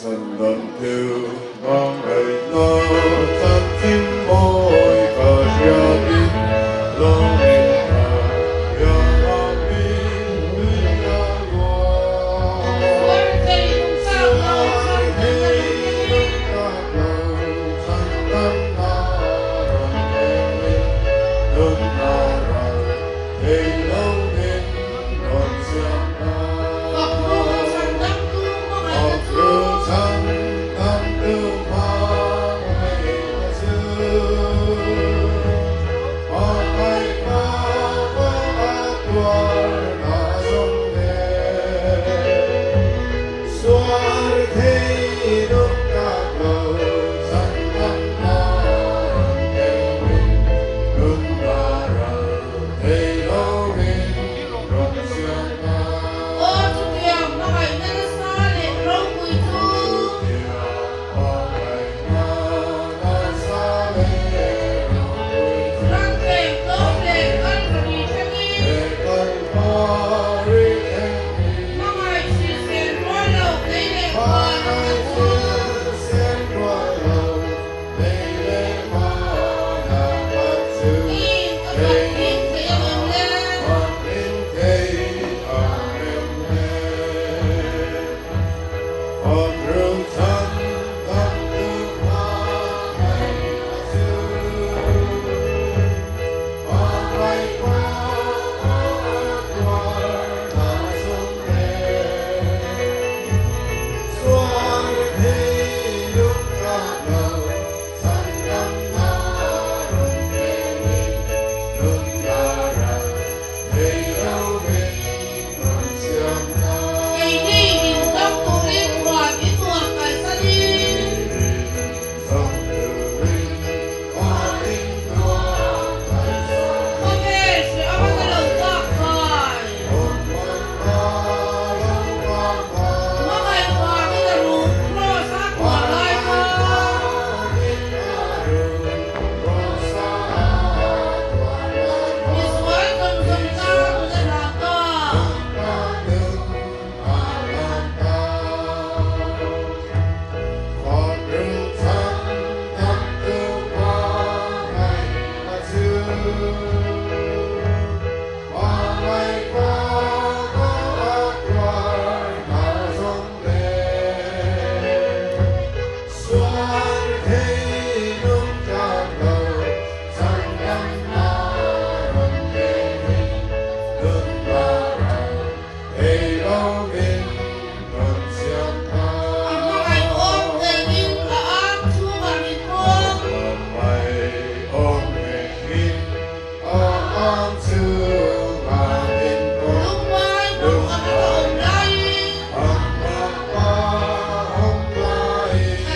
Chhandamtu hmangaihna chanchin mawi ka hriatin lawmin ka riangah mittui a luang. Sual thei nungchak lo chhandamna rawn thlengin nunna ral thei lo min rawn siam ta. Aw chutiang hmangaihna nasa leh ropui chu. Rangtleng tlawm leh Kalvari thlengin. Hmangaih hrilhsen rual lo nei leh van a khat chu. Keiin ka fak bik thei ang em le? Keini min dam turin huan i tuah kalsanin. Khawvel hre anga ka lo bak kai. Hmangaih vangin a rum Kraws a tuah lai kha. Misual zawng zawng tan nun a hlan ta. A hmangaih awm ngengin a ang chhungah min pawm. Lungngai bawk anga ka awm laiin. Ka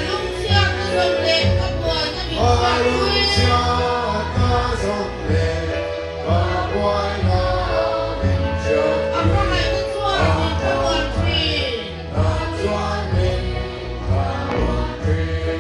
lungchhiatna zawng leh ka buaina min hriatpui. A hmangaihna chuan min thlamuan thin.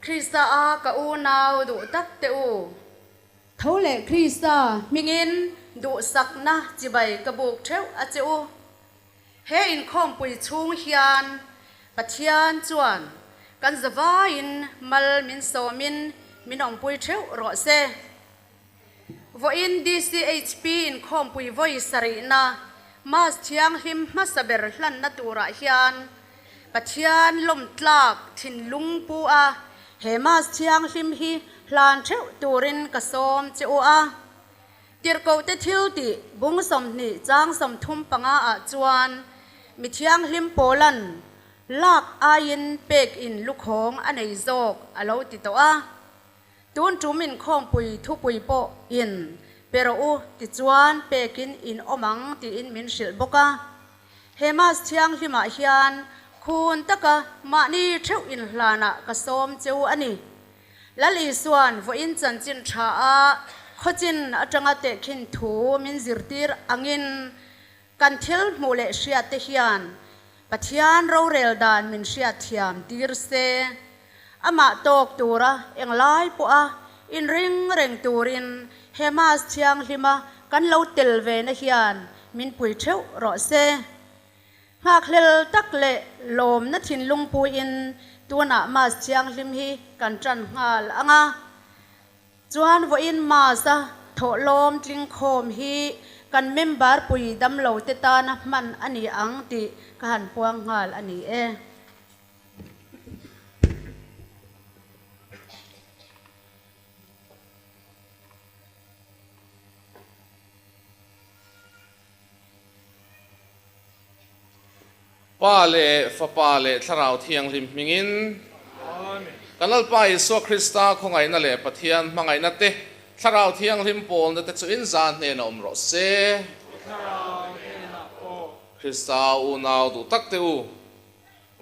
Krista a ka unau duh tak teh u. Tho leh Krista hmingin duhsakna chibai ka buk theuh a che u. He inkhawmpui chhung hian Pathian chuan kan zavaiin mal min sawmin min awmpui theuh rawh se. Vawiin DCHP inkhawmpui vawi sarihna Mass thianghlim hmasa ber hlanna turah hian Pathian lawmtlak thinlung pu a he Mass thianghlim hi hlan theuh turin ka sawm che u a. Tirhkohte thil tih bung 20 chang 35 ah chuan mi thianghlim pawlan lak aiin pek in lukhawng a nei zawk a lo ti tawh a. Tun tum inkhawmpui thupui pawh in Pe rawh u, tichuan pekin in awm ang tiin min hrilh bawk a. He Mass thianghlimah hian khun taka mahni theuh inhlanah ka sawm cheu a ni. Lal Isua'n vawiin chanchin tha a khawchin atanga tehkhin thu min zirtir angin kan thil hmuh leh hriat te hian Pathian rorel dan min hriatthiam tir se. Amah tawk tura englai pawha inring reng turin he Mass thianghlima kan lo tel ve na hian min pui theuh rawh se. Nghakhlel tak leh lawmna thinlung puiin tunah Mass thianghlim hi kan tan nghal ang a. Chuan vawiin Mass-a thawhlawm tlingkhawm hi kan member pui damlo te tana hman a ni ang tih ka han puang nghal a ni e. Pa leh Fapa leh Thlarau Thianghlim hmingin kan Lalpa Isua Krista khawngaihna leh Pathian hmangaihna te, Thlarau Thianghlim pawlna te chu in za hnenah awm rawh se. Krista unau duh tak te u,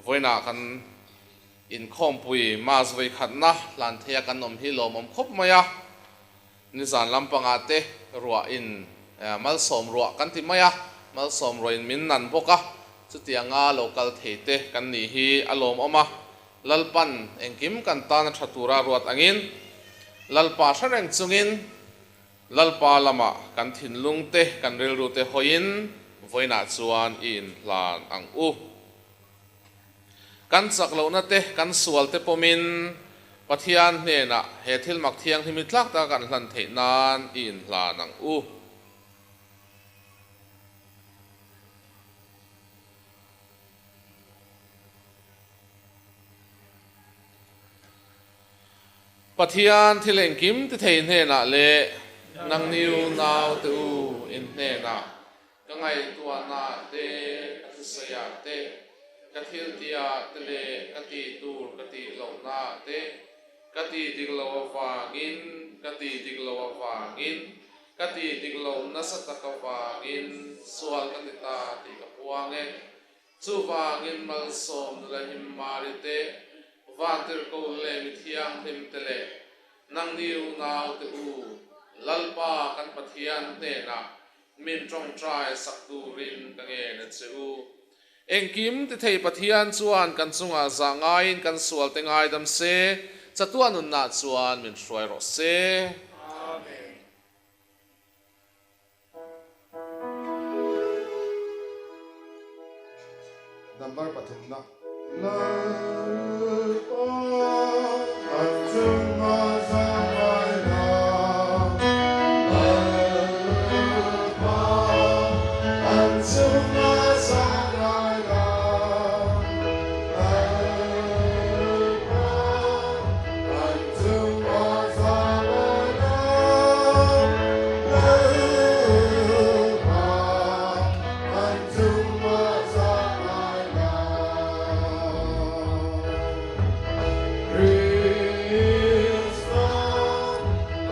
vawiinah kan inkhawmpui Mass vawikhatna hlan theia kan awm hi lawmawm khawp mai a. Nizan lampangah te ruah in malsawm ruah kan ti mai a, malsawm ruah in min nan bawk a, chutianga lo kal thei te kan nih hi a lawmawm a, Lalpan engkim kan tan a tha tura ruat angin Lalpa hre reng chungin Lalpa lamah kan thinlung te kan rilru te hawiin vawiinah chuan i inhlan ang u. Kan chak lohna te, kan sual te pawmin Pathian hnenah he thil mak thianghlim hi tlak taka kan hlan theih nan i inhlan ang u. Pathian thil engkim ti thei hnenah leh nangni unau te u in hnenah Ka ngaihtuahna te, ka thusawiah te, ka thiltihah te leh ka tih tur ka tih lohnaah te, ka tih dik loh avangin, ka tih dik loh avangin, ka tih dik loh nasa tak avangin sual ka ti ta tih ka puang e. Chuvangin malsawm nula Himmari te, Vantirhko leh mithianghlim te leh nangni unaute u, Lalpa kan Pathian hnenah Min tawngtai sak turin ka ngen a che u. Engkim ti thei Pathian chuan kan chungah zah ngaiin kan sual te ngaidam se, chatuah nunah chuan min hruai rawh se. Amen. Number pathumna. Lalpa kan chunga zangai la, Lalpa kan chunga zangai la, Lalpa kan chunga zangai la, Lalpa kan chunga zangai la. Krista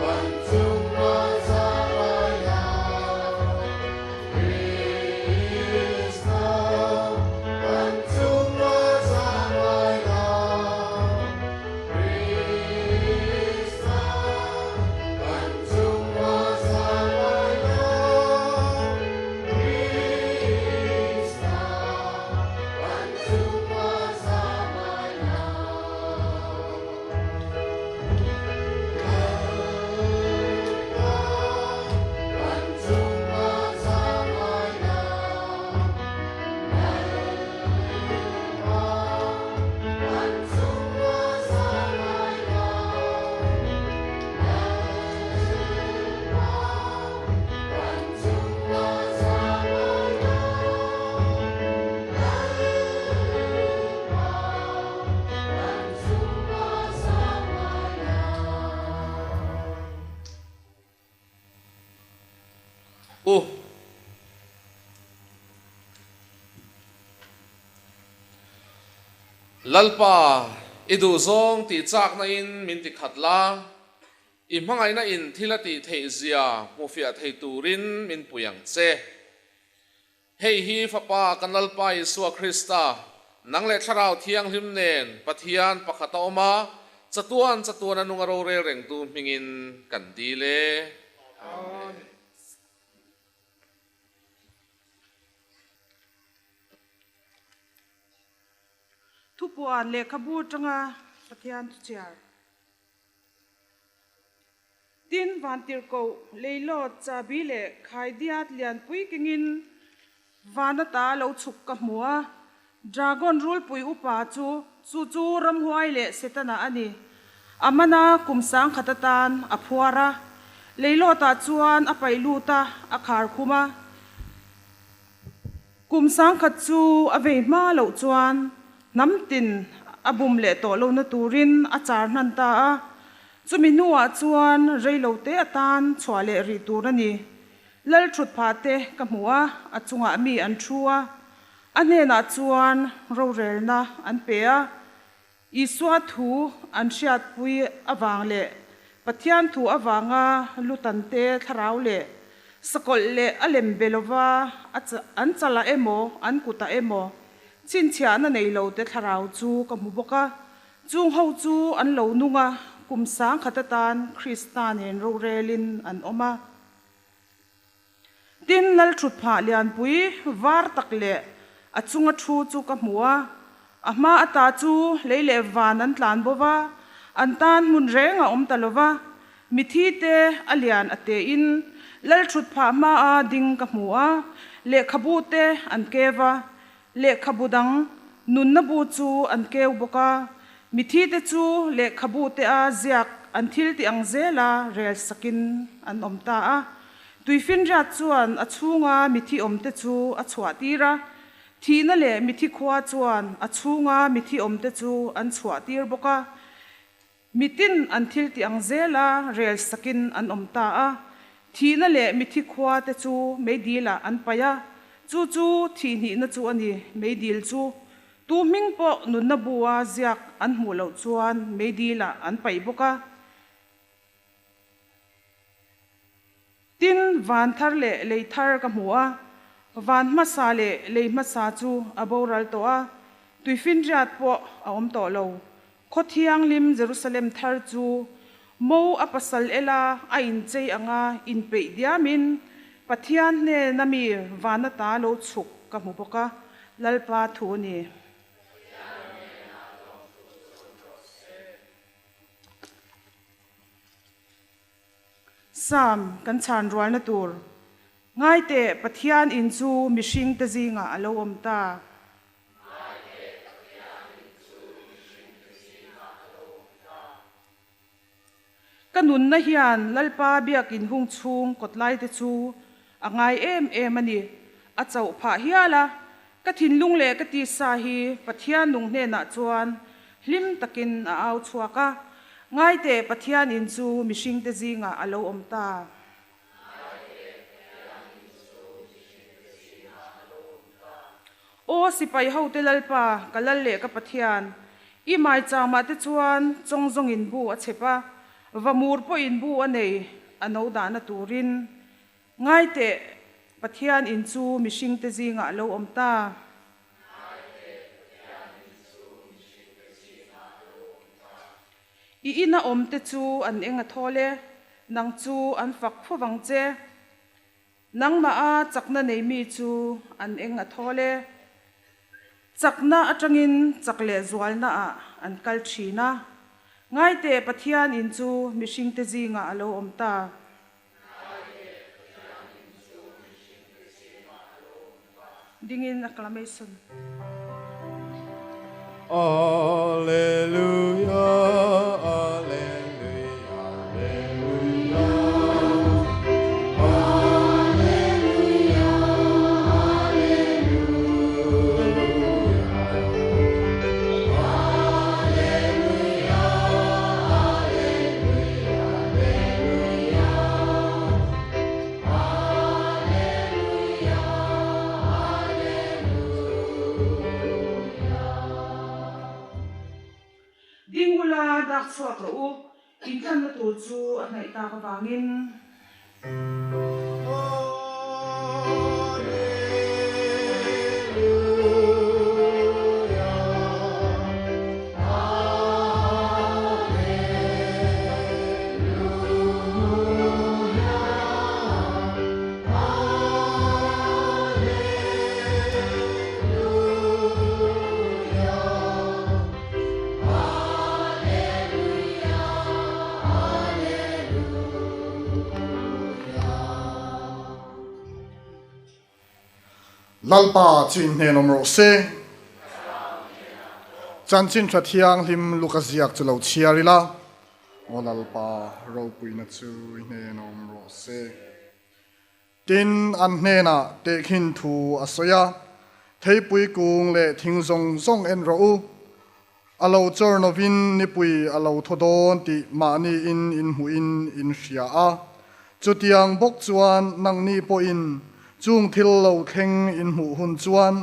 kan chunga zangai la, Krista kan chunga zangai la, Krista kan chunga zangai la, Krista kan chunga zangai la. Lalpa kan chunga zangai la, Lalpa kan chunga zangai la, Lalpa kan chunga zangai la, Lalpa kan chunga zangai la. U. Lalpa, i duhzawng tih chakna in min ti khat la. I hmangaihna in thil a tih theih zia hmufiah thei turin min pui ang che. Hei hi Fapa kan Lalpa Isua Krista, nang leh Thlarau Thianghlim nen Pathian pakhat a awm a, chatuan chatuan a nung a rorel rengtu hmingin kan dil e. Amen. Thupuan lehkhabu atanga Pathian thuchhiar. Tin, Vantirhkoh, Leilawt, Chabi leh Khaidiat lianpui kengin van ata lo chhuk ka hmu a. Dragon rulpui upa chu chu chu ramhuai leh Setana a ni. A mana kum sangkhat atan a phuar a. Leilawtah chuan a paih lut a, a khar khum a. Kum sangkhat chu a vei hma loh chuan hnam tin a bum leh tawh lohna turin a char hnan ta a, chumi hnuah chuan reilote atan chhuah leh rih tur a ni. Lal thut phah te ka hmu a, a chungah mi an thu a, a hnenah chuan rorelna an pe a. Isua thu an hriatpui avang leh Pathian thu avanga lutante thlarau leh sakawlh leh a lem be lova an chalah emaw an kutah emaw chhinchhiahna nei lote thlarau chu ka hmu bawk a. Chung ho chu an lo nung a, kum sangkhat atan Krista nen rorelin an awm a. Tin, Lalthutphah lianpui var tak leh a chunga thu chu ka hmu a, a hma ata chu lei leh van an tlan bo va, an tan hmun reng a awm ta lo va, mithi te a lian a tein Lalthutphah hmaa ding ka hmu a, lehkhabu te an keu a, lehkhabu dang nunna bu chu an keu bawk a, mithi te chu lehkhabu te a ziak an thil tih ang zela rel sakin an awm ta a. Tuifinriat chuan a chhunga mithi awmte chu a chhuah tir a, thihna leh mithi khua chuan a chhunga mithi awmte chu an chhuah tir bawk a. Mitin an thil tih ang zela rel sakin an awm ta a, thihna leh mithi khua te chu meidilah an paih a, chu chu thihhnihna chu a ni, meidil chu. Tu hming pawh nunna bua ziak an hmuh loh chuan meidilah an paih bawk a. Tin, van thar leh lei thar ka hmu a, van hmasa leh lei hmasa chu a boral tawh a, tuifinriat pawh a awm tawh lo. Khaw thianghlim Jerusalem thar chu mo a pasal ela a inchei anga inpeih diamin Pathian hnena mi van ata lo chhuk ka hmu bawk a, Lalpa thu a ni. Sam, kan chhan rualna tur. Ngaiteh, Pathian in chu mihringte zingah a lo awm ta. Ngaiteh, Pathian in chu mihringte zingah a lo awm ta. Ka nunna hian Lalpa biakin hung chhung kawtlaite chu a ngai em em a ni. A chauh phah hial a, ka thinlung leh ka tisa hi Pathian nung hnenah chuan hlim takin a au chhuak a, Ngaiteh Pathian in chu mihringte zingah a lo awm ta. Aw sipai hote Lalpa, ka lal leh ka Pathian, i maichangmah te chuan chawng zawngin bu a chhep a, vamur pawhin bu a nei, a no dahna turin. Ngaiteh, Pathian in chu mihringte zingah a lo awm ta. Ngaiteh, Pathian in chu mihringte zingah a lo awm ta. I ina awmte chu an eng a thawl e, nang chu an fak fo vang che. Nangmah a chakna nei mi chu an eng a thawl e. Chakna atangin chak leh zualna ah an kal thin a. Ngaiteh, Pathian in chu mihringte zingah a lo awm ta. Dingin acclamation. Alleluia, Alleluia, Alleluia. Alleluia, Alleluia. Alleluia, Alleluia, Alleluia. Alleluia, Alleluia. Ding ula dak chhuak rawh u, in hlanna tur chu a hnaih tak avangin. Lalpa chu inhnenawm rawh se. Chanchin tha thianghlim Luka ziak chu lo chhiar ila. Aw Lalpa, ropuina chu i hnenawm rawh se. Tin, an hnenah tehkhin thu a sawi a, Theipui kung leh thing zawng zawng en rawh u. A lo chawr novin nipui a lo thaw dawn tih mahni in inhmuhin in hria a. Chutiang bawk chuan nangni pawhin chung thil lo thleng in hmuh hun chuan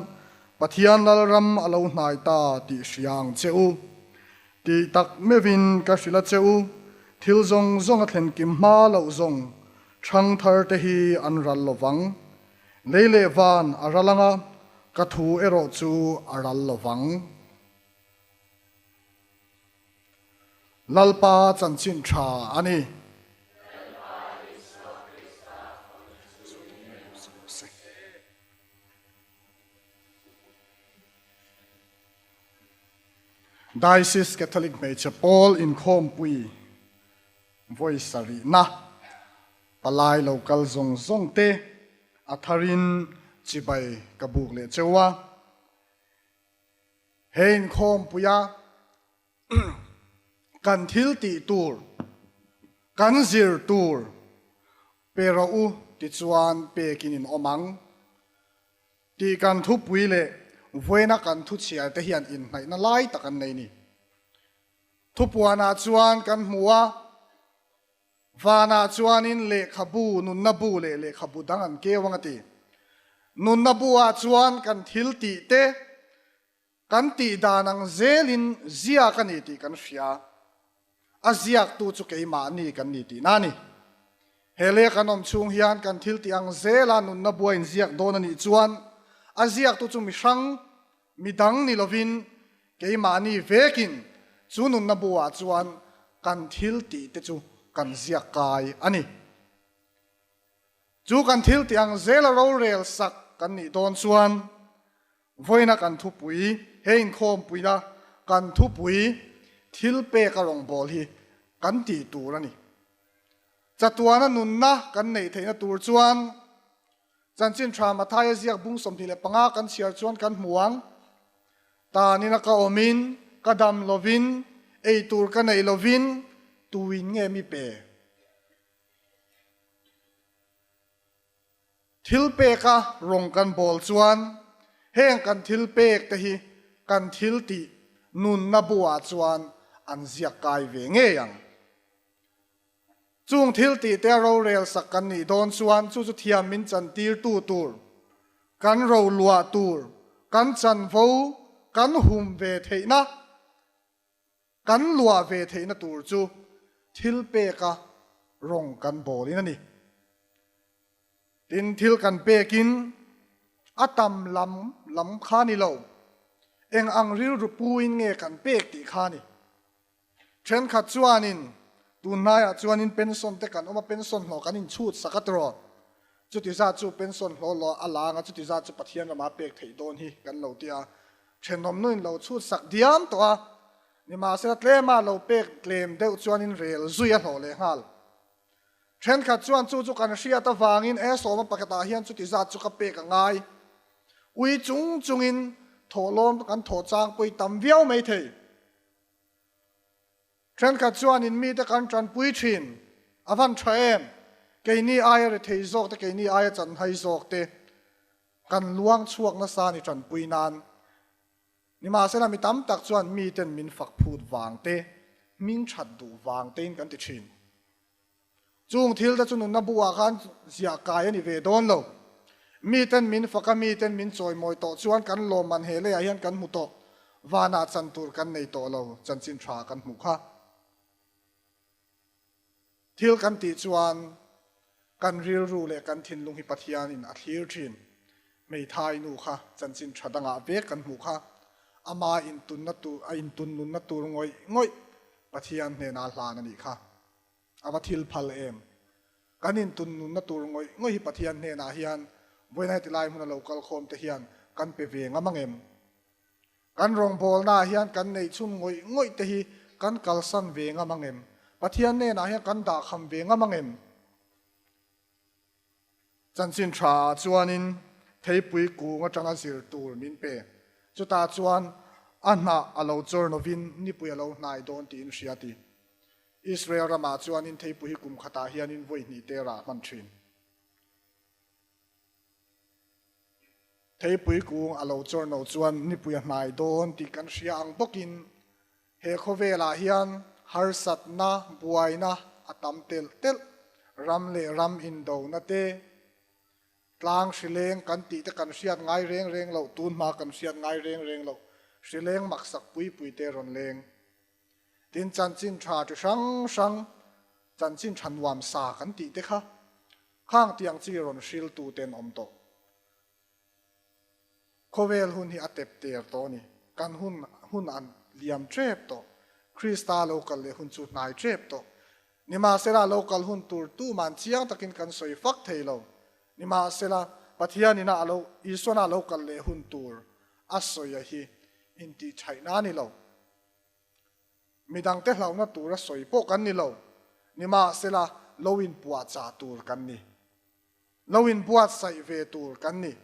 Pathian Lalram a lo hnai ta tih hria ang che u. Tih tak meuhin ka hrilh a che u, thil zawng zawng a thlen kim hma loh zawng Ṭhang thar te hi an ral lo vang. Lei leh van a ral ang a, ka thu erawh chu a ral lo vang. Lalpa chanchin ṭha a ni. Diocese Catholic Hmeichhe Pawl Inkhawmpui. Vawi sarihna palai lo kal zawng zawng te a tharin chibai ka buk leh cheu a. He inkhawmpuia kan thil tih tur, kan zir tur pe rawh u tichuan pekin in awm ang tih kan thupui leh vawiina kan thuchhiar te hian inhnaihna lai tak an nei ni. Thupuanah chuan kan hmu a, vanah chuanin lehkhabu, nunna bu leh lehkhabu dang an keu ang a ti. Nunna bu-ah chuan kan thil tih te, kan tih dan ang zelin ziak a ni tih kan hria. A ziaktu chu keimahni kan ni tihna a ni. He leh kan awm chhung hian kan thil tih ang zela nunna bua inziak dawn a nih chuan a ziaktu chu mihrang, midang ni lovin keimahni vekin chu nunna buah chuan kan thil tih te chu kan ziak kai a ni. Chu kan thil tih ang zela rorel sak kan nih dawn chuan vawiina kan thupui, he inkhawmpuina kan thupui thil peka rawngbâwl hi kan tih tur a ni. Chatuana nunna kan neih theihna tur chuan Chanchin tha Mathaia ziak bung 25 kan chhiar chuan kan hmu ang. Tanina ka awmin, ka dam lovin, ei tur ka neih lovin, tuin nge mi pe? Thil peka rawng kan bawl chuan heng kan thil pek te hi kan thil tih nunna buah chuan an ziak kai ve ngei ang. Chung thil tih te a rorel sak kan nih dawn chuan chu chu thiam min chantirtu tur, kan roluah tur, kan chanvo, kan hum ve theihna, kan luah ve theihna tur chu thil peka rawng kan bawlin a ni. Tin, thil kan pekin a tam lam lam kha ni lo, eng ang rilru puin nge kan pek tih kha ni. Thenkhat chuanin tunhnaiah chuanin pension te kan awm a, pension hlawh kan inchhut sak a tiraw? Chuti zat chu pension hlawh lawh a lang a, chuti zat chu Pathian ramah pek theih dawn hi kan lo ti a. Thenawm nuin lo chhut sak diam tawh a, nimahsela tlema lo pek tlem deuh chuanin rel zui a hlawh leh nghal. Thenkhat chuan chu chu kan hriat avangin e sawma pakhatah hian chuti zat chu ka pek a ngai. Ui chung chungin thawhlawm kan thawh chang pawh i tam viau mai thei. Thenkhat chuanin mite kan tanpui thin, a van tha em? Keini aia rethei zawk te, keini aia chanhai zawk te kan luang chhuak nasa ni tanpui nan. Nimahsela mi tam tak chuan miten min fak phut vang te, hming that duh vang tein kan ti thin. Chung thil te chu nunna buah khan ziah kai a ni ve dawn lo. Miten min fak a, miten min chawimawi tawh chuan kan lawmman he leiah hian kan hmu tawh. Vanah chan tur kan nei tawh lo, chanchin tha kan hmuh kha. Thil kan tih chuan kan rilru leh kan thinlung hi Pathianin a thlir thin. Hmeithai nu kha chanchin tha dangah vek kan hmuh kha. Ama intunna tur, a intunnunna tur ngawih ngawih Pathian hnenah hlan a nih kha. A va thil phal em? Kan intunnunna tur ngawih ngawih hi Pathian hnenah hian vawiin heti lai hmuna lo kal khawm te hian kan pe ve ngam ang em? Kan rawngbawlnaah hian kan neih chhun ngawih ngawih te hi kan kalsan ve ngam ang em? Pathian hnenah hian kan dahkham ve ngam ang em? Chanchin tha ah chuanin theipui kung atanga zir tur min pe. Chutah chuan a hnah a lo chawr lovin nipui a lo hnai dawn tiin hria ti. Israel ramah chuanin theipui hi kum khatah hianin vawi hnih te rah hman thin. Theipui kung a lo chawr no chuan nipui a hnai dawn tih kan hria ang bawkin he khawvelah hian harsatna, buaina a tam telh telh, ram leh ram indona te, tlang hrileng kan tih te kan hriat ngai reng reng loh, tun hma kan hriat ngai reng reng loh hrileng maksak pui pui te rawn leng. Tin, chanchin tha chi hrang hrang, chanchin tha nuam sa kan tih te kha Khang tiang chi rawn hriltu te an awm tawh. Khawvel hun hi a tep ter tawh a ni. Kan hun hun an liam tep tawh. Krista lo kal leh hun chu hnai tep tawh. Nimahsela lo kal hun tur tuman chiang takin kan sawi fak thei lo. Nimahsela Pathian ina a lo Isuana lo kal leh hun tur a sawi a hi intihchhaihna a ni lo. Midangte hlauhna tura sawi pawh kan ni lo, nimahsela lo inpuahchah tur kan ni. Lo inbuatsaih ve tur kan ni.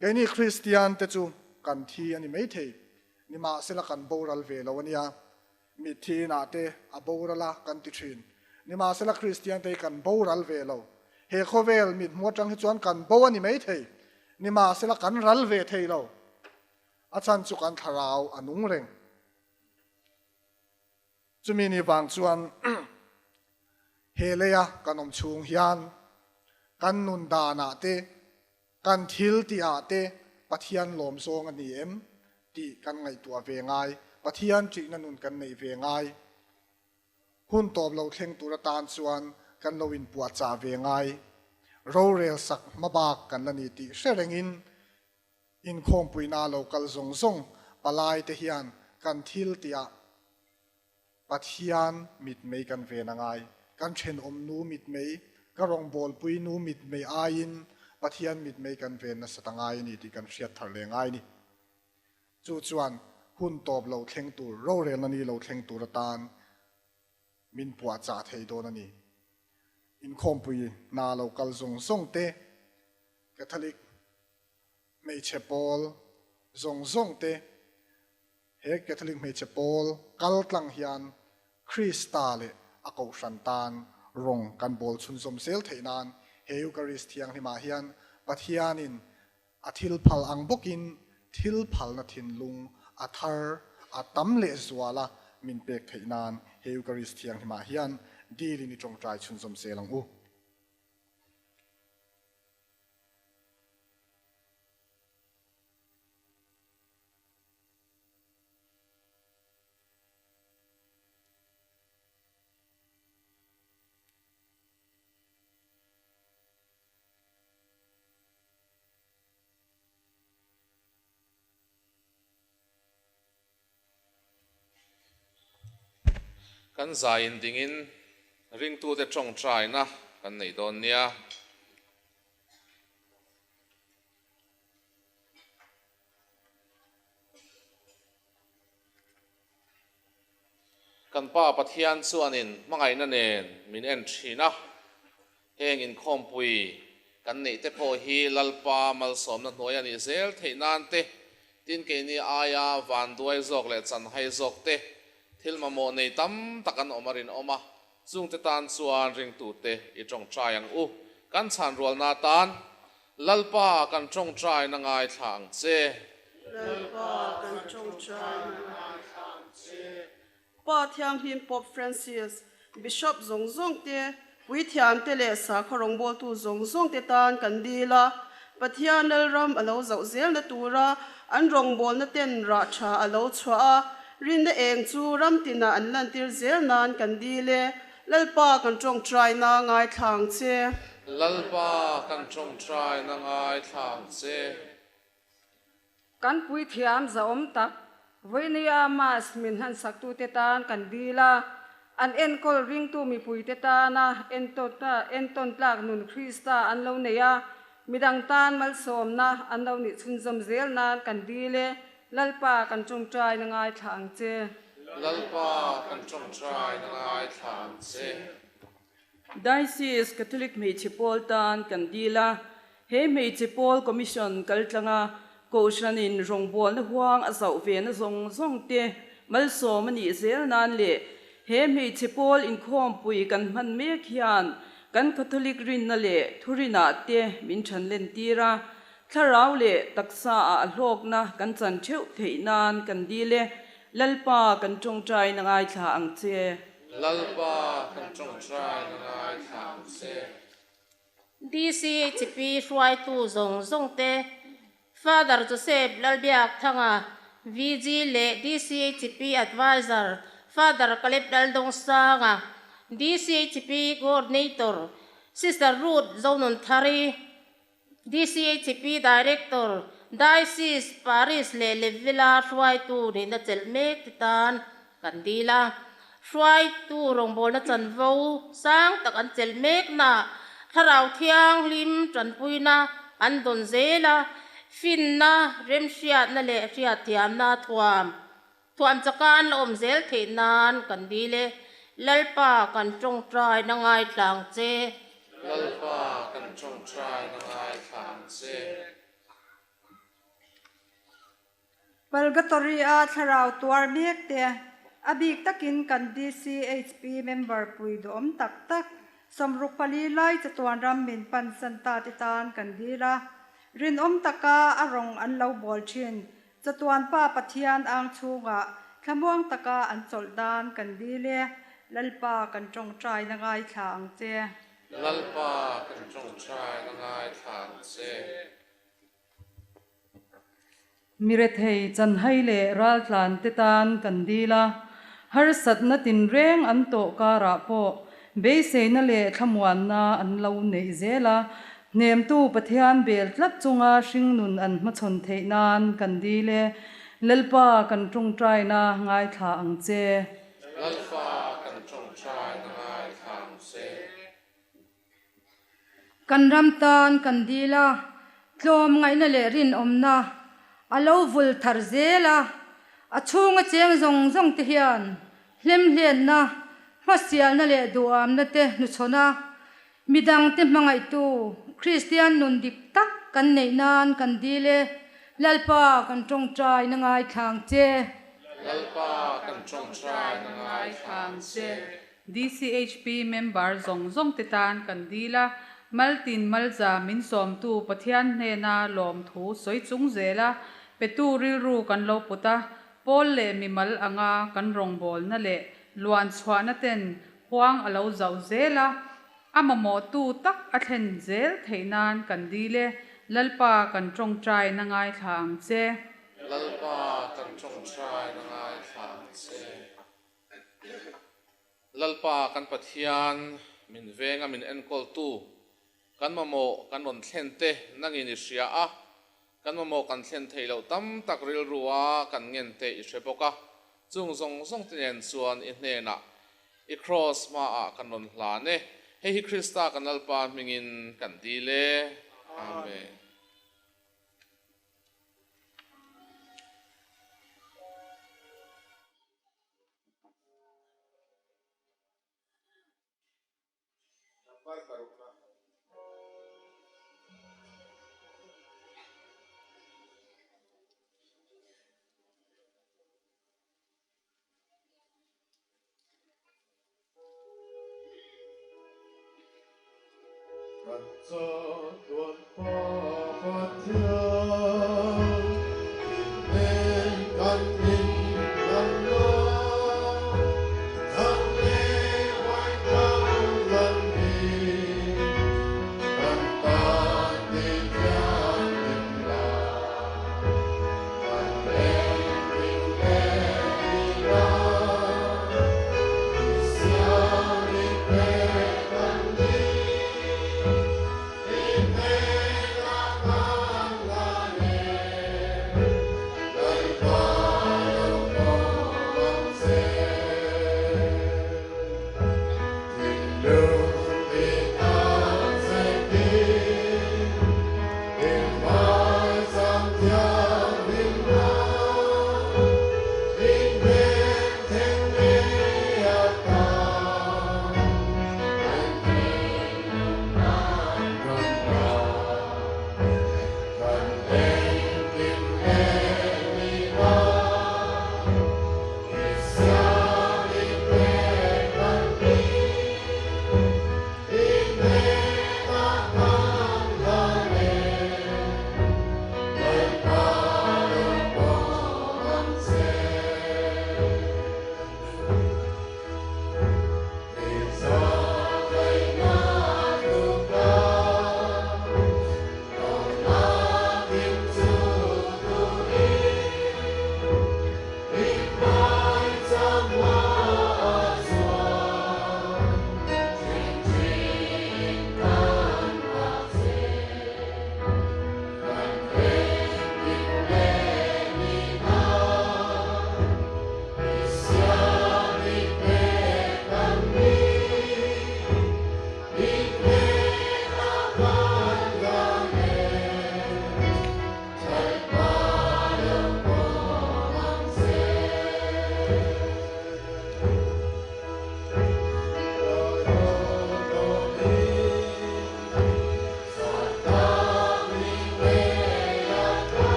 Keini Kristiante chu kan thi a ni maithei, nimahsela kan boral ve lo a nia. Mitthi inah te a boral a kan ti thin. Nimahsela Kristiante hi kan boral ve lo. He khawvel mithmu atang hi chuan kan bo a ni maithei, nimahsela kan ral ve thei lo. A chhan chu kan thlarau a nung reng. Chumi ni vang chuan he leia kan awm chhung hian kan nun danah te, kan thil tihah te Pathian lawm zawng a ni em tih kan ngaihtuah ve ngai, Pathian ṭihna nun kan neih ve ngai. Hun tawp lo thleng tur atan chuan kan lo inpuahchah ve ngai. Rorel sak hmabak kan la ni tih hre rengin Inkhawmpuina lo kal zawng zawng palaite hian kan thil tihah Pathian mitmei kan ven a ngai. Kan thenawmnu mitmei, ka rawngbawlpuinu mitmei aiin Pathian mitmei kan ven nasat a ngai a ni tih kan hriat thar leh ngai a ni. Chu chuan hun tawp lo thleng tur, rorelna ni lo thleng tur atan min puahchah thei dawn a ni. Inkhawmpuina lo kal zawng zawng te, Catholic hmeichhe pawl zawng zawng te, he Catholic hmeichhe pawl kal tlang hian Krista leh a kohhran tan rawng kan bawl chhunzawm zel theih nan he Eucharist thianghlimah hian Pathianin a thil phal ang bawkin thil phalna thinlung a thar a tam leh zuala min pek theih nan he Eucharist thianghlimah hian dilin i tawngtai chhunzawm zel ang u. Kan zaiin dingin ringtute tawngtaina kan nei dawn nia. Kan Pa Pathian chuanin hmangaihna nen min en thin a, heng inkhawmpui kan neih te pawh hi Lalpa malsawmna hnuai a nih zel theih nan te, tin keini aia vanduai zawk leh chanhai zawk te thil mamawh nei tam tak an awm a rinawm a, Chungte tan chuan ringtute i tawngtai ang u. Kan chhanrualna atan Lalpa kan tawngtaina ngaithla ang che. Lalpa kan tawngtaina ngaithla ang che. Pa Thianghlim Pope Francis, Bishop zawng zawng te, Puithiam te leh sakhaw rawngbawltu zawng zawng te tan kan dil a, Pathian Lalram a lo zauh zelna tura an rawngbawlna ten rah tha a lo chhuah a, Rinna eng chu ram tinah an lantir zel nan kan dil e. Lalpa kan tawngtaina ngaithla ang che. Lalpa kan tawngtaina ngaithla ang che. Kan puithiam zahawm tak, vawinia Mass min han saktute tan kan dil a, an enkawl ringtu mipuite tana entawn tlak nun Krista an lo nei a, midang tan malsawmna an lo nih chhunzawm zel nan kan dil e, Lalpa kan tawngtaina ngaithla ang che. Lalpa kan tawngtaina ngaithla ang che. Diocese Catholic Hmeichhe Pawl tan kan dil a, he Hmeichhe Pawl Commission kaltlanga Kohhranin rawngbawlna huang a zauh ve na zawng zawng te malsawm a nih zel nan leh he Hmeichhe Pawl inkhawmpui kan hman mek hian kan Catholic rinna leh thurinah te min thanlen tir a, thlarau leh taksa ah a hlawkna kan chan theuh theih nan kan dil e, Lalpa kan tawngtaina ngaithla ang che. Lalpa kan tawngtaina ngaithla ang che. DCHP hruaitu zawng zawng te, Father Joseph Lalbiakthanga, VG leh DCHP Adviser Father Caleb Laldongsanga, DCHP Coordinator Sister Ruth Zonunthari, DCHP Director, Diocese, Parish leh Levila hruaitu nihna chelh mek te tan kan dil a. Hruaitu rawngbawlna chanvo sang tak an chelh meknaah Thlarau Thianghlim tanpuina an dawn zel a, finna, remhriatna leh hriatthiamna thuam thuam chaka an la awm zel theih nan kan dil e. Lalpa kan tawngtaina ngaithla ang che. Lalpa kan tawngtaina ngaithla ang che. Purgatory-a thlarau tuar mek te, a bik takin kan DCHP member pui duhawm tak tak, 64 lai chatuan ram min pansan ta te tan kan dil a. Rinawm taka a rawng an lo bawl thin. Chatuan Pa Pathian ang chhungah thlamuang taka an chawlh dan kan dil e, Lalpa kan tawngtaina ngaithla ang che. Lalpa kan tawngtaina ngaithla ang che. Mirethei chanhai leh raltlan te tan kan dil a, harsatna tinreng an tawh karah pawh beiseina leh thlamuanna an lo neih zel a, Hnemtu Pathian bel tlat chunga hringnun an hmachhawn theih nan kan dil e, Lalpa kan tawngtaina ngaithla ang che. Lalpa kan tawngtaina ngaithla ang che. Kan ram tan kan dil a, tlawm ngaihna leh rinawmna a lo vul thar zel a, a chhunga cheng zawng zawng te hian hlemhlenna, hmasialna leh duhamna te hnuchhawn a, Midangte hmangaihtu Kristian nun dik tak kan neih nan kan dil e, Lalpa kan tawngtaina ngaithla ang che. Lalpa kan tawngtaina ngaithla ang che. DCHP member zawng zawng te tan kan dil a, Maltin Malza min sawmtu Pathian hnena lawmthu sawi chung zela petu rilru kan lo put a, Pawl leh mimal anga kan rawngbawlna leh luan chhuahna ten Huang a lo zauh zel a, a mamawhtu tak a thlen zel theih nan kan dil e, Lalpa kan tawngtaina ngaithla ang che. Lalpa kan tawngtaina ngaithla ang che. Lalpa kan Pathian min venga min enkawltu, kan mamawh kan rawn thlen te nangin i hria a, Kan mamawh kan thlen theih loh tam tak rilrua kan ngen te i hre bawk a, chung zawng zawng te nen chuan i hnenah i kraws hmaah kan rawn hlan e. Hei hi Krista kan Lalpa hmingin kan dil e. Amen.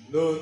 In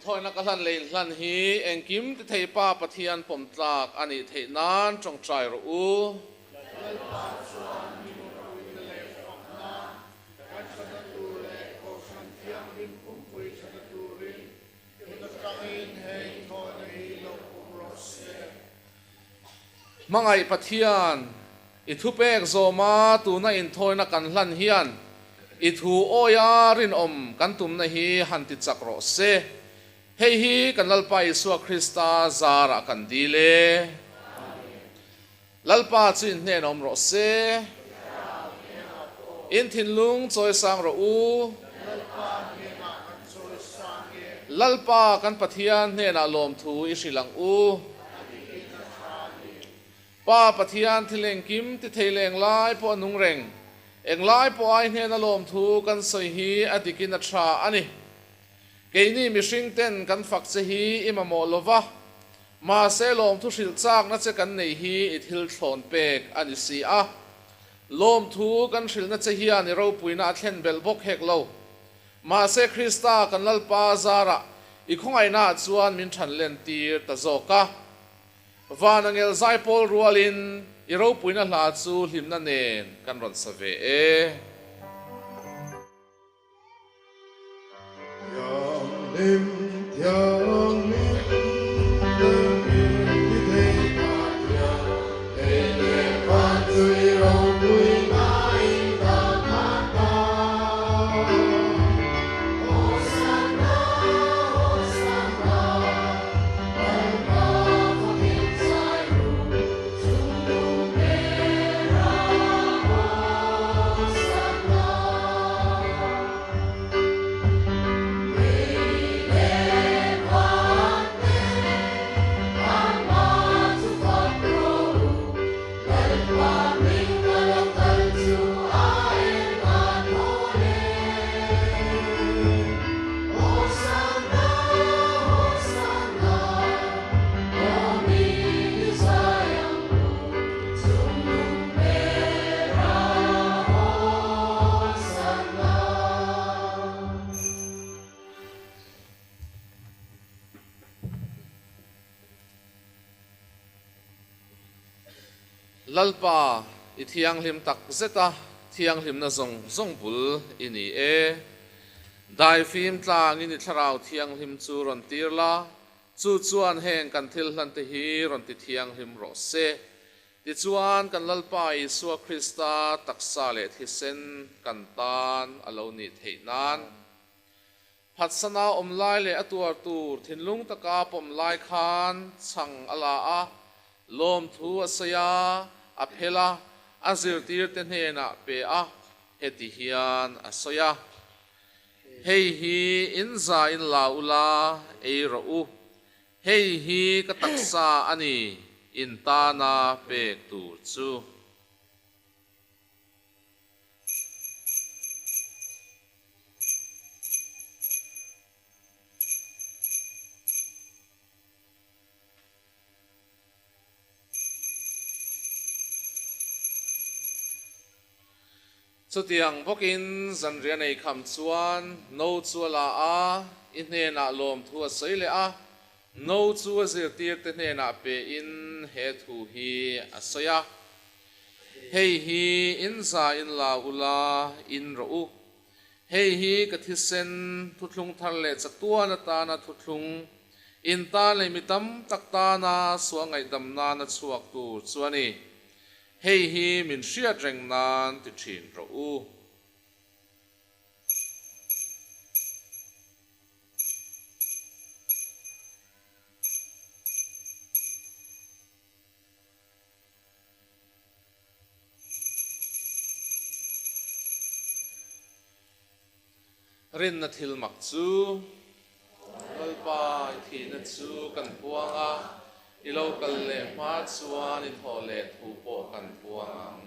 Inthawina ka hlan leh inhlan hi engkim ti thei Pa Pathian pawm tlak a nih theih nan tawngtai rawh u. Lalpa chuan mi ropuina leh fakna kan thatna tur leh Kohhran Thianghlim pumpui thatna turin tun atangin he inthawina hi lo pawm rawh se. Hmangaih Pathian, i thupek zawma tuna inthawina kan hlan hian i thu awia rinawm kan tumna hi han ti chak rawh se. Hei hi kan Lalpa Isua Krista zarah kan dil e. Lalpa chu inhnen awm rawh se. In thinlung chawisang rawh u. Lalpa kan Pathian hnenah lawmthu i hrilh ang u. Pa Pathian thil engkim ti thei leh englai pawh a nung reng. Englai pawh ai hnena lawmthu kan sawi hi a dikin a tha a ni. Keini mihring ten kan fak che hi i mamawh lo va, mahse lawmthu hrilh chakna che kan nei hi i thil thlawn pek a ni si a. Lawmthu kan hrilhna che hian i ropuina a thlen belh bawk hek lo. Mahse Krista kan Lalpa zarah i khawngaihnaah chuan min than len tir ta zawk a. Van angel zaipawl rualin i ropuina hla chu hlimna nen kan rawn sa ve e. Thianghlim, thianghlim, engkim ti thei Pathian, lei leh van chu i ropui ngaiin ka khat ta. Hosanna, Hosanna, Lalpa fakin zai ru, chungnung bera Hosanna. Lalpa, i thianghlim tak zet a, thianghlimna zawng zawng bul i ni e. Daifim tlangin i thlarau thianghlim chu rawn tir la, chu chuan heng kan thil hlante hi rawn ti thianghlim rawh se. Tichuan, kan Lalpa Isua Krista taksa leh thisen kan tan a lo nih theih nan, phatsana awm lai leh a tuar tur thinlung taka pawm lai khan chhang a la a, lawmthu a sawi a, a phel a, a zirtirte hnenah pe a, heti hian a sawi a, Hei hi in za in la ula, ei rawh u. Hei hi ka taksa a ni, in tana pek tur chu. Chutiang bawkin zanriah nei kham chuan no chu a la a, i hnenah lawmthu a sawi leh a, no chu a zirtirte hnenah pein he thu hi a sawi a, Hei hi in za in la ula in rawh u. Hei hi ka thisen thuthlung thar leh chatuan atana thuthlung, in tan leh mi tam tak tana sual ngaihdam nana chhuak tur chu a ni. Hei hi min hriat reng nan ti thin rawh u. Rinna thil mak chu Lalpa i thihna chu kan puang a, i lo kal leh hma chuan i thawh leh thu pawh kan puang ang.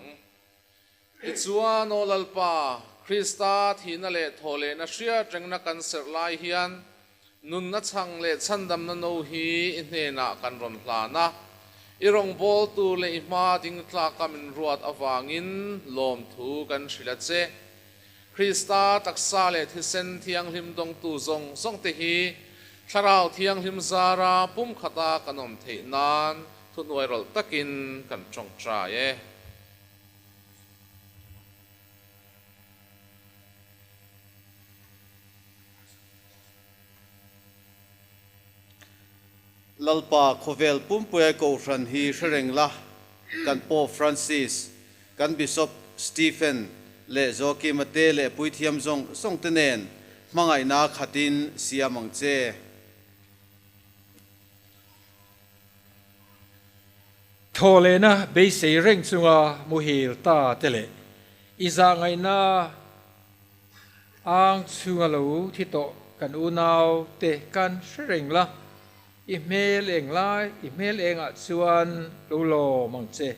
Tichuan, aw Lalpa, Krista thihna leh thawh lehna hriat rengna kan serh lai hian Nunna chhang leh chhandamna no hi i hnenah kan rawn hlan a, i rawngbawltu leh i hma ding tlaka min ruat avangin lawmthu kan hrilh a che. Krista taksa leh thisen thianghlim dawngtu zawng zawngte hi Thlarau Thianghlim zara pum khata kan awm theih nan thuhnuai rawlh takin kan tawngtai e. Lalpa khawvel pumpuia Kohhran hi hre reng la, kan Pope Francis, kan Bishop Stephen leh Joachim-a te leh puithiam zawng zawng te nen hmangaihna khatin siam ang che. Thawhlehna beisei reng chunga muhil ta te leh i zahngaihna ang chhunga lo thi tawh kan unau te kan hre reng la, i hmel eng lai, i hmel engah chuan lo lawm ang che.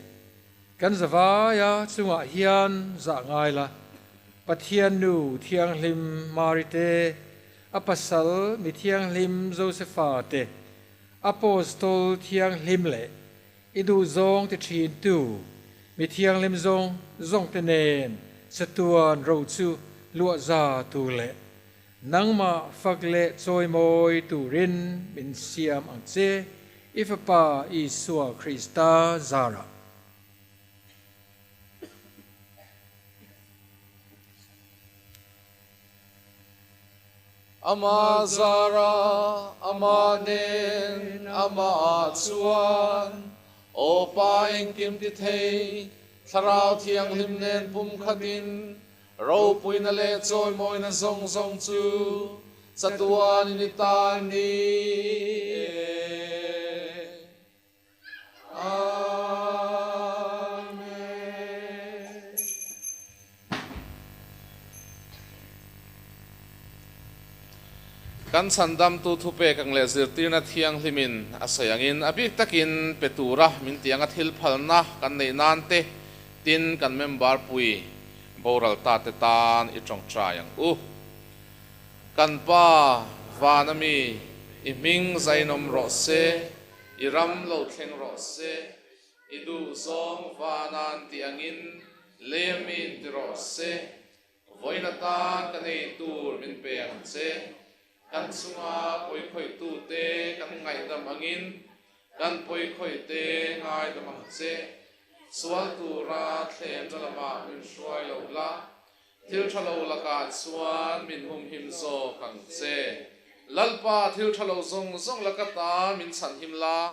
Kan zavaia chungah hian zah ngai la, Pathian Nu Thianghlim Mari te, a pasal mi thianghlim Josefa te, Apostol thianghlim leh i duhzawng ti thintu mi thianghlim zawng zawngte nen chatuan ro chu luahza tur leh nangmah fak leh chawimawi turin min siam ang che, i Fapa Isua Krista zarah. Ama zara, ama nen, ama chuan, Aw Pa engkim ti thei, Thlarau Thianghlim nen pum khatin, ropuina leh chawimawina zawng zawng chu chatuan in i tan ni e. Kan chhandamtu thupek ang leh zirtirna thianghlimin a sawi angin a bik takin pe tura min tih anga thil phalna kan neih nan te tin kan member pui boral ta te tan i tawngtai ang u. Kan Pa vana mi i hming zainawm rawh se. I ram lo thleng rawh se, i duh zawng vanan tih angin lei min ti rawh se, vawiin atan ka nei tur min pe ang che, kan chunga pawikhawih-tute kan ngaihdam angin kan pawikhawihte ngaidam ang che, sual tura thlemna lamah min hruai lo la, Thil tha lo lakah chuan min humhim zawk ang che. Lalpa, thil tha lo zawng zawng laka ta min chhanhim la,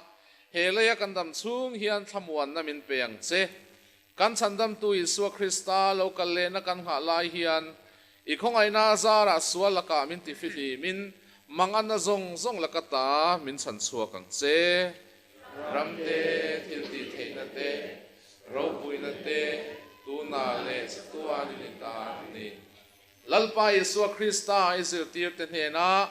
he leia kan dam chhung hian thlamuanna min pe ang che. Kan chhandamtu Isua Krista lo kal lehna kan nghah lai hian i khawngaihna zarah sual lakah min tifihlimin manganna zawng zawng laka ta min chhanchhuak ang che. Ramte, thil tih theihna te, ropuina te, tuna leh chatuan in i ta an ni. Lalpa Isua Krista i zirtirte hnenah,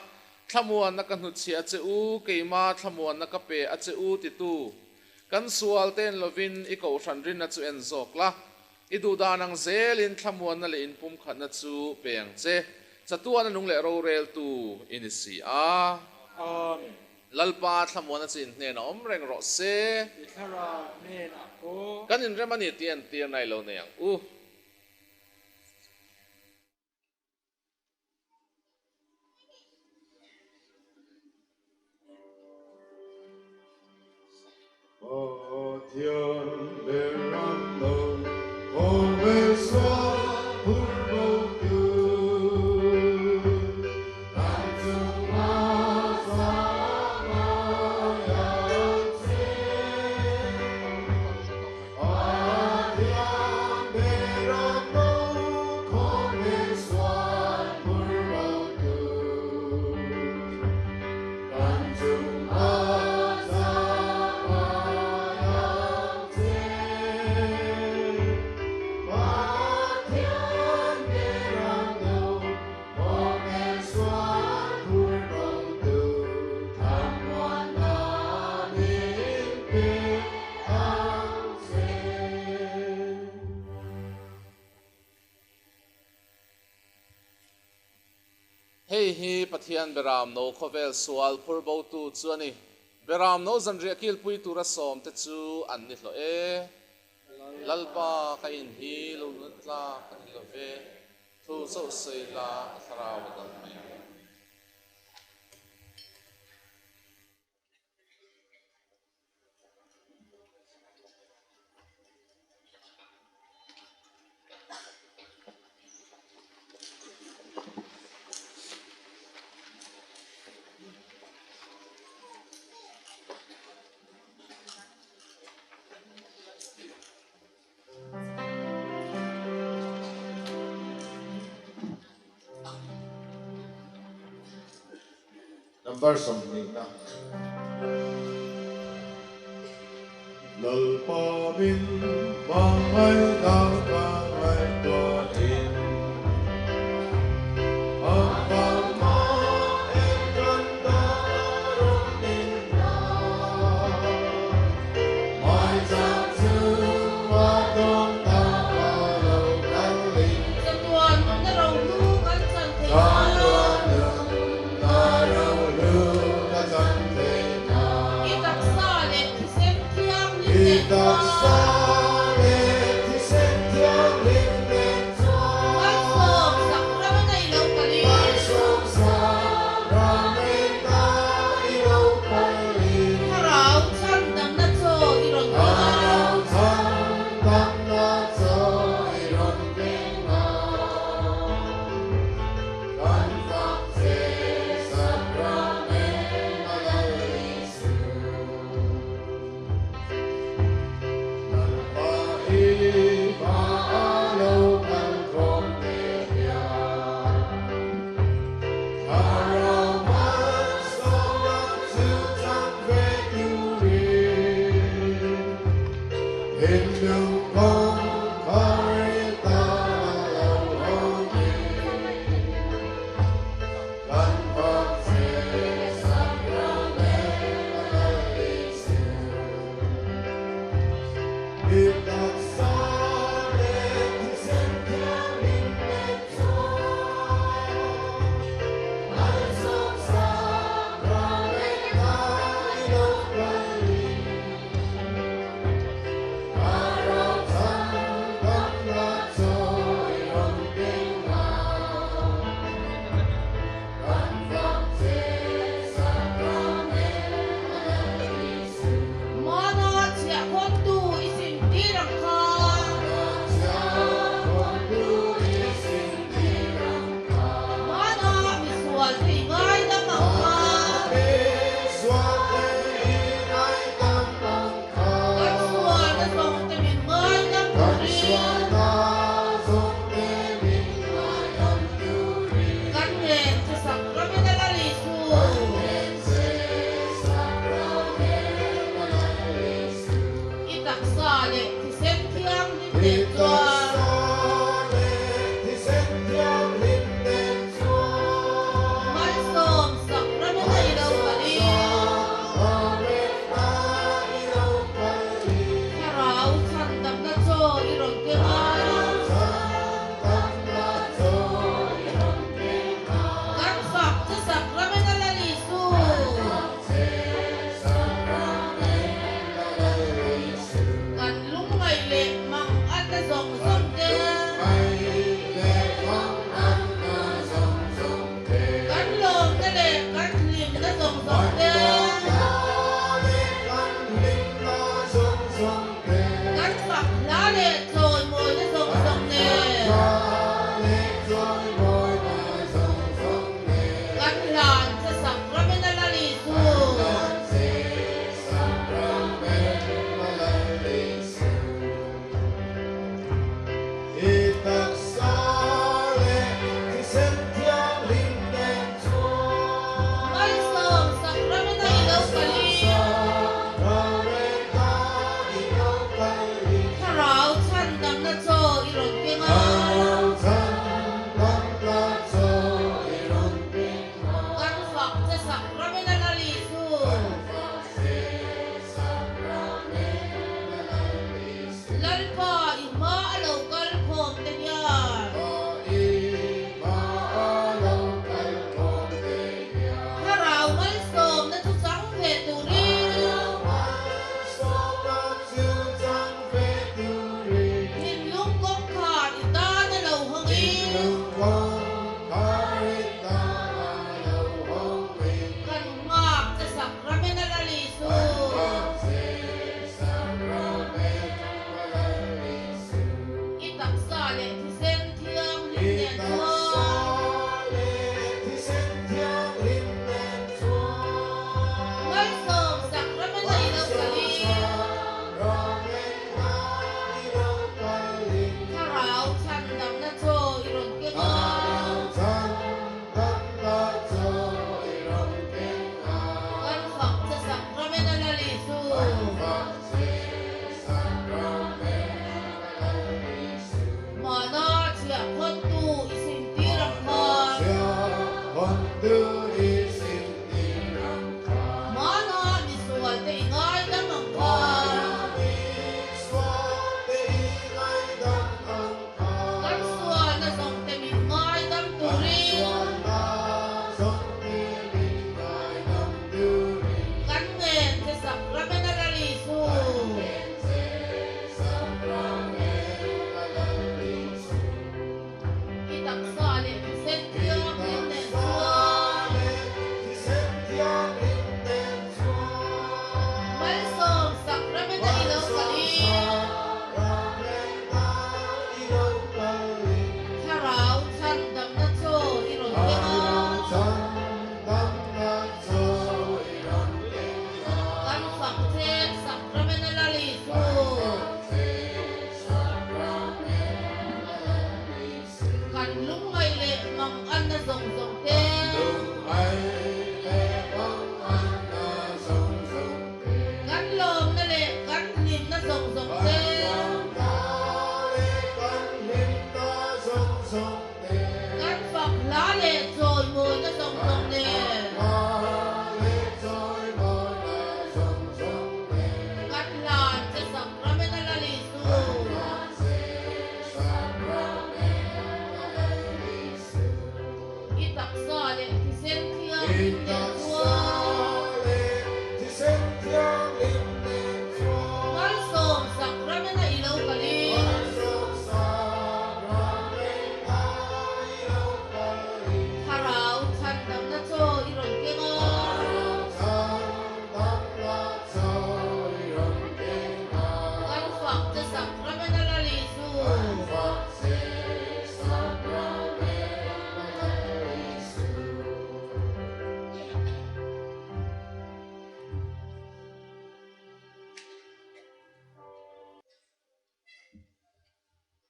Thlamuanna ka hnutchhiah a che u, keima thlamuanna ka pe a che u titu, kan sual te en lovin i kohhran rinna chu en zawk la, i duhdan ang zelin thlamuanna leh inpumkhatna chu pe ang che, chatuan a nung leh roreltu i ni si a. Amen. Lalpa thlamuan a chin hnenah awm reng rawh se. I thlarau hnenah pawh. Kan inrem a ni tih entir nai lo nei ang u. Pathian ber ram lo khawvel sual phur bo tu. Kan chunga zahngai ang che. Pathian ber ram lo khawvel sual phur bo tu. Kan chunga zahngai ang che. Pathian ber ram lo khawvel sual phur bo tu. Thlamuanna min pe ang che. Hei hi Pathian Beram no khawvel sual phur botu chu a ni. Beram no zanriah kilpui tura sawmte chu an ni hlawh e. Lalpa ka in hi lo nut tlak a ni lo ve, thu chauh sawi la a thlarau a dam mai ang. Number 20na. Lalpa min hmangaihna ka ngaihtuahin a hmangaihna eng kan tan rawn min hna. Hmaichang chunga dawn ta a lo kalin. Chatuan nunna rohlu kan chan theih nan. Chatuan nunna rohlu ka chan theih nan. I taksa leh thisen thianghlim I nen chuan. taksa leh thisen thianghlim nen chuan. Malsawmsak ramena i lo kalin. Malsawmsak ramena i lo kalin. Thlarau chhandamna chaw i rawn keng a. Thlarau chhandamna chaw i rawn keng a. Kan fak che Sacrament a Lal Isu.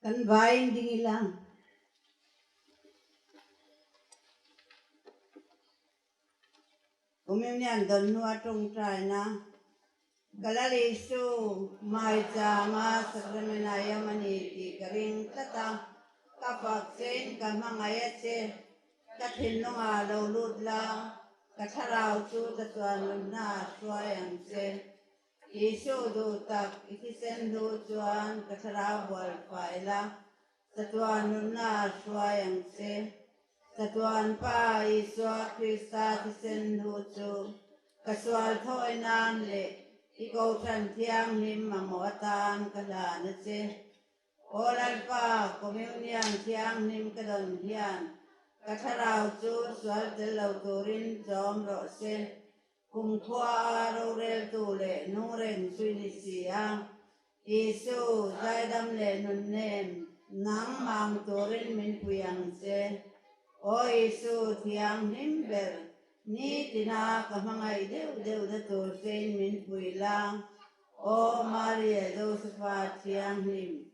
Kan vaiin ding ila. Communion dawn hnua tawngtaina Galali chu maichama sacrament a awm a ni tih ka ring tlat a, ka fak chein ka hmangaih a che, ka thinlungah lo lut la, ka thlarau chu chatuan nunna a hruai ang che. Isu duh tak i thisen hnu chuan ka thlarau bual fai la, Chatuan nunna a hruai ang che. Chatuan Pa Isua Krista thisen hnu chu ka sual thawi nan leh i Kohhran Thianghlim mamawh atan ka hlan a che. Aw Lalpa, Communion Thianghlim ka dawn hian ka thlarau chu sual tel lo turin chawm rawh se. Kumkhua a roreltu leh nungreng zui ni si a, Isu, zaidam leh nunnem, nang mang turin min pui ang che. Aw Isu, thianghlim ber, nitina ka hmangaih deuh deuhna tur chein min pui la. Aw Maria Josepha thianghlim,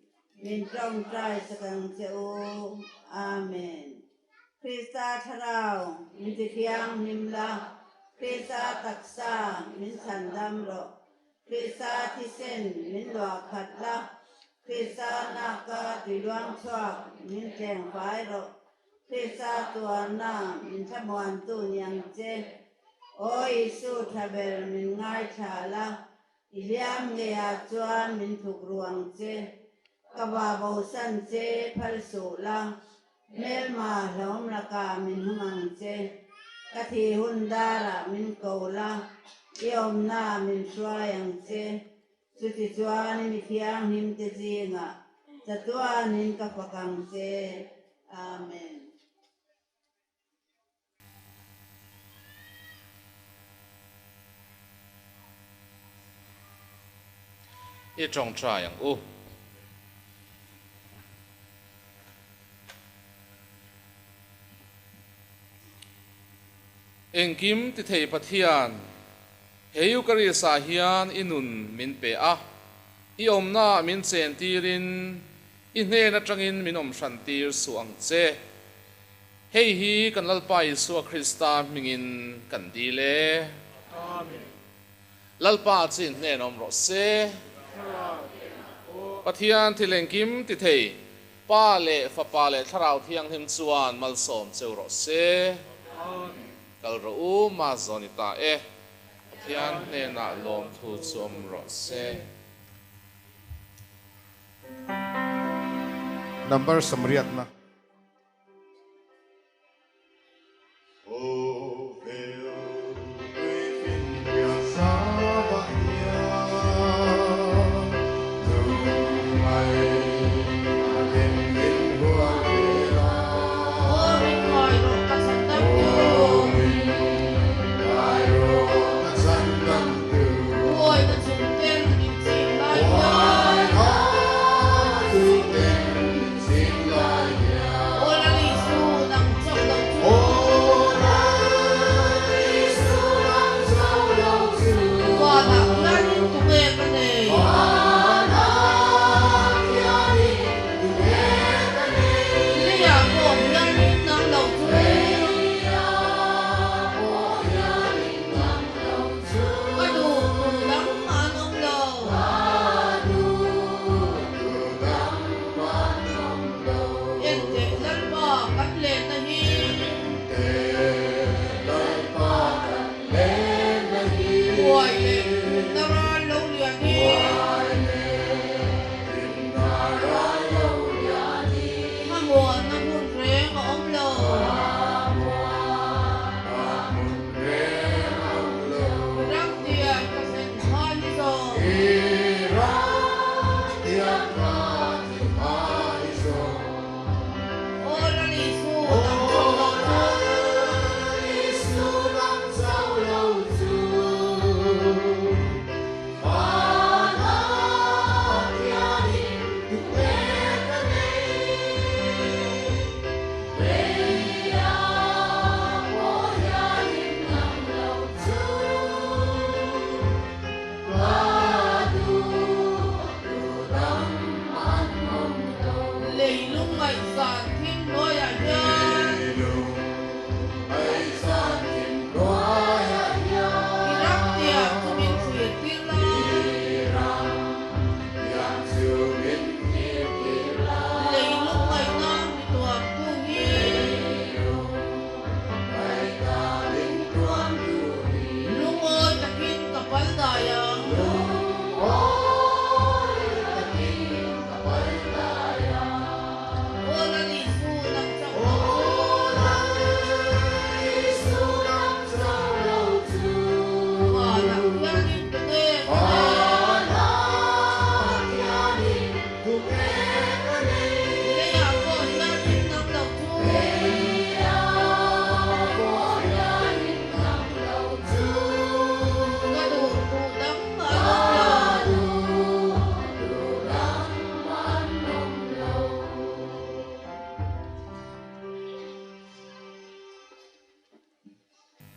min tawngtai sak ang che u. Amen. Krista thlarau min ti thianghlim la, Krista taksa min chhandam rawh, Krista thisen min luah khat la, Krista naka tiluang chhuak min tleng fai rawh, Krista tuarna min thlamuantu ni ang che. Aw Isu tha ber min ngaithla la, I hliam ngeiah chuan min thuk ru ang che, ka va bosan che phal suh la, hmelma hlawm lakah min hum ang che, ka thi hun darah min ko la, i awmna min hruai ang che, chuti chuan i mi thianghlim te zingah chatuanin ka fak ang che. Amen. I tawngtai ang u. Engkim ti thei Pathian, he Eucharist-ah hian i nun min pe a, i awmnaah min chen tirin i hnen atangin min awm hran tir suh ang che. Hei hi kan Lalpa Isua Krista hmingin kan dil e. Amen. Lalpa chin hnen awm rawh se. Pathian thil engkim ti thei, Pa leh Fapa leh Thlarau Thianghlim chuan malsawm cheu rawh se. Amen. Kal rawh u, ma zawn i ta e. Pathian hnenah lawmthu chu awm rawh se. Number 80na.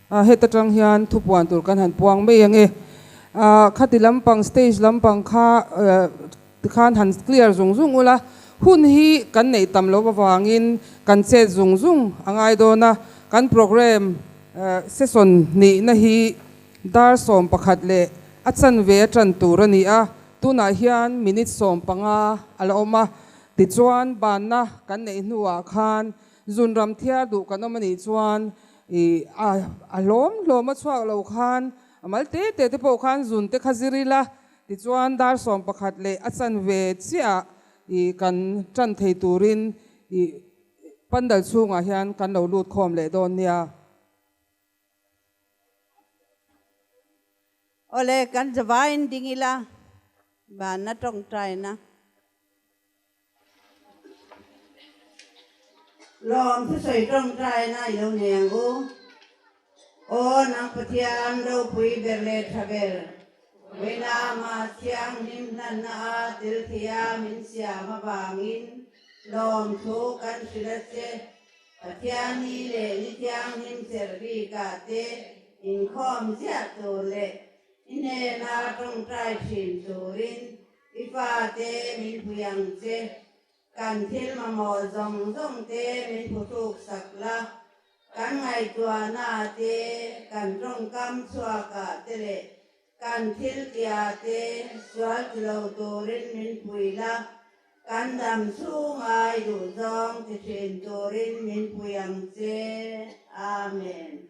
Heta tang hian thupuan tur kan han puang mai ang e. Khati lampang stage lampang kha tikhan han clear zung zung ula, hun hi kan neih tam loh avangin kan chet zung zung a ngai dawn a, kan programme session hnihna hi dar 11 leh a chanve a tan tur a ni a, tunah hian minute 15 a la awm a, tichuan banna kan neih hnuah khan zunram thiar duh kan awm a nih chuan ih a hlawm hlawm a chhuak lo khan a mal te te te pawh khan zun te kha zir ila, tichuan dar 11 leh a chanve chiah ih kan tan thei turin ih pandal chhungah hian kan lo lut khawm leh dawn nia. Awle kan zavain ding ila banna tawngtaina. Lawm thusawi tawngtaina i lo nei ang u. Aw nang Pathian ropui ber leh tha ber, Vawiinama thianghlim hlanna a tel theia min siam avangin lawmthu kan hrilh a che. Pathian ni leh ni thianghlim serh bikah te inkhawm ziah tur leh i hnena tawngtai thin turin i fate min pui ang che. Kan thil mamawh zawng zawng te min phuhruk sak la, kan ngaihtuahna te, kan tawngkam chhuakah te leh kan thil tia te sual ti lo turin min pui la, kan dam chhunga i duh zawng ti thin turin min pui ang che. Amen.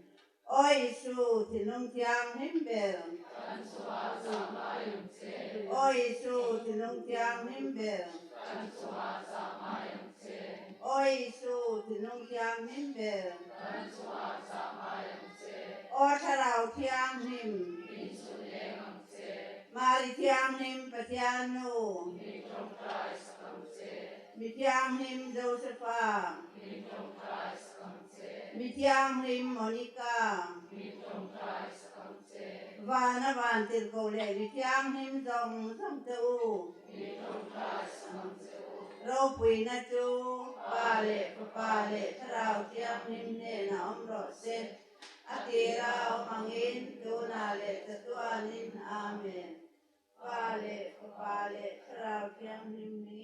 Aw Isu, thinlung thianghlim ber. Kan chungah zah ngai ang che. Aw Isu, thinlung thianghlim ber. Kan chungah zah ngai ang che. Aw Isu, thinlung thianghlim ber. Kan chungah zah ngai ang che. Aw Thlarau Thianghlim. Min chhun eng ang che. Mari Thianghlim Pathian Nu. Min tawngtai sak ang che. Mi Thianghlim Josepha. Min tawngtai sak ang che. Mi Thianghlim Monica. Min tawngtai sak ang che. Vana van tirhkoh leh mi thianghlim zawng zawng te u. Min tawngtai sak ang che u. Ropuina chu Pa leh Fapa leh Thlarau Thianghlim hnenah awm rawh se. A tira awm angin tunah leh chatuanin. Amen. Pa leh Fapa leh Thlarau Thianghlim hmingin.